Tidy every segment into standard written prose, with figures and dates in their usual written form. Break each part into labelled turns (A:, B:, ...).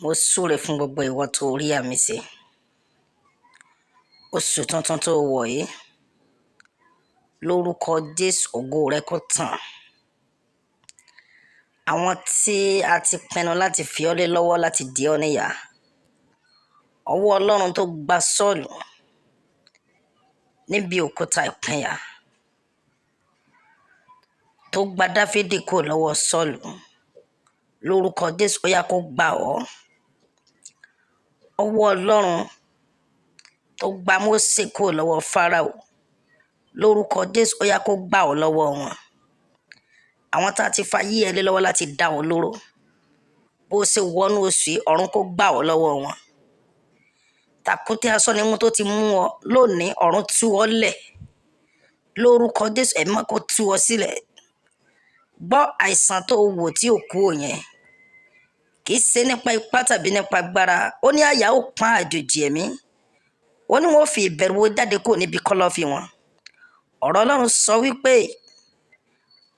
A: Mo súre fún gbogbo ìwọ tó rí àmì ṣe. Oṣù tuntun tó wọ̀ yìí, lórúkọ Jésù, ògo rẹ kó tàn. Àwọn tí a ti pinnu láti fi ọ́ lé lọ́wọ́ láti di ọ́ níyà. Ọwọ́ Ọlọ́run tó gba Sọ́ọ̀lù níbi òkúta ìpínyà, tó gba Dáfídì kúrò lọ́wọ́ Sọ́ọ̀lù, lórúkọ Jésù, ó yá kó gbà ọ́. Ọwọ́ Ọlọ́run tó gba Mósè kúrò lọ́wọ́ Fáráò, lórúkọ Jésù, ó yá kó gbà ọ́ lọ́wọ́ wọn. Àwọn tá a ti fa yí ẹ lé lọ́wọ́ láti dá ọ lóró, bó o ṣe wọnú oṣù yìí, ọ̀run kó gbà ọ́ lọ́wọ́ wọn. Tàkúté asọ́nimú tó ti mú ọ lónìí, ọ̀run tú ọ lẹ̀. Lórúkọ Jésù, ẹ̀mí mọ́ kó tú ọ sílẹ̀. Gbọ́, àìsàn tó wò tí ò kú ò yẹn, kì í ṣe nípa ipá tàbí nípa agbára. Ó ní àyà ó pọ́n àjòjì ẹ̀mí. Ó ní wọ́n fi ìbẹ̀rù wo jáde kúrò níbi kọ́lọ́fín wọn. Ọ̀rọ̀ Ọlọ́run sọ wípé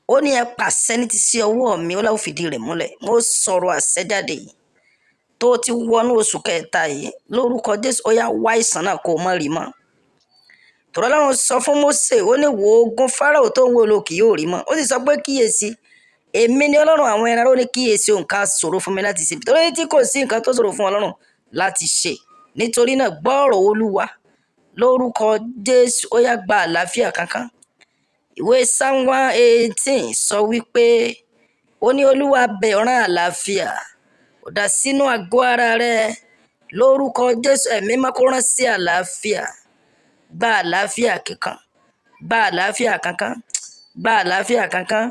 A: ó ní ẹ pàṣẹ ní ti sí ọwọ́ mi, ó láwọn fìdí rẹ̀ múlẹ̀. Mo sọ̀rọ̀ àṣẹ jáde tó ti wọnú oṣù kẹta yìí, lórúkọ Jésù, ó yá wá ìsàn náà kó o mọ̀ rí mọ́. Tòrọ́ Ọlọ́run sọ fún Mósè, ó ní wo ogun Fáráò tó ń wò ló kì yóò rí mọ́. Ó sì sọ pé kíyèsí, èmi ni Ọlọ́run àwọn ẹran. Ó ní kíyèsí, nǹkan ṣòro fún mi láti ṣe, torí tí kò sí nǹkan tó ṣòro fún Ọlọ́run láti ṣe. Nítorí náà, gbọ́ ọ̀rọ̀ Olúwa, lórúkọ Jésù, ó yá gba àlàáfíà kankan. Ìwé Psalm 118 sọ wípé ó ní Olúwa bẹ̀ ọ́ rán àlàáfíà ó dá sínú àgọ́ ara rẹ. Lórúkọ Jésù, ẹ̀mí mọ́ kó rán sí àlàáfíà. Gba àlàáfíà kíkan, gba àlàáfíà kankan, gba àlàáfíà kankan.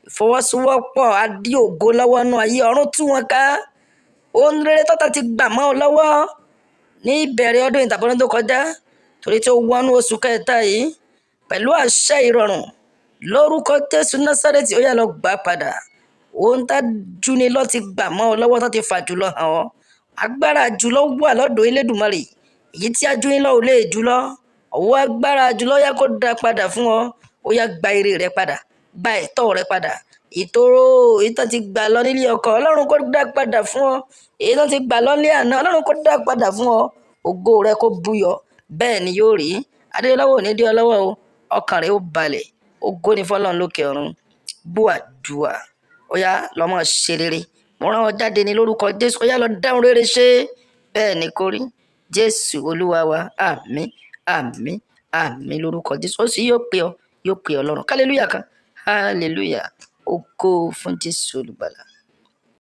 A: Ìfọwọ́sowọ́pọ̀ adí ògo lọ́wọ́ nú ayé, ọ̀run tú wọn ká. Ohun rere tọ́ta ti gbà mọ́ ọ lọ́wọ́ ní ìbẹ̀rẹ̀ ọdún ìtàbọ̀dún tó kọjá, torí tí ó wọnú oṣù kẹta yìí pẹ̀lú àṣẹ ìrọ̀rùn, lórúkọ Jésù Násárẹ́tì, ó yá lọ gbà padà. Ohun tá juni lọ ti gbà mọ́ ọ lọ́wọ́, tó ti fà jùlọ hàn ọ́, agbára jùlọ wà lọ́dọ̀ Elédùmarè, èyí tí ajúni lọ ò lè jùlọ. Ọwọ́ agbára jùlọ yá kó dá padà fún ọ. Ó yá gba ire rẹ padà, gba ẹ̀tọ́ rẹ padà. Ìtòrò èyí tó ti gbà lọ nílé ọkọ, Ọlọ́run kó dá padà fún ọ. Èyí tó ti gbà lọ nílé àná, Ọlọ́run kó dá padà fún ọ. Ògo rẹ kó búyọ, bẹ́ẹ̀ ni yóò rí. Adélọ́wọ́ ò ní dé ọ lọ́wọ́ o, ọkàn rẹ ó balẹ̀. Ògo ni f'Ọlọ́run lókè ọ̀run. Gbọ́ àdúrà, ó yá lọ máa ṣe rere. Mo rán ọ jáde ní lórúkọ Jésù, ó yá lọ dáhùn rere ṣe, bẹ́ẹ̀ ni kó rí. Jésù Olúwa wa, àmín, àmín, àmín lórúkọ Jésù. Ó sì yóò pè ọ, yóò pè Ọlọ́run. Hallelujah kan, hallelujah, ògo fún Jésù olùgbàlà.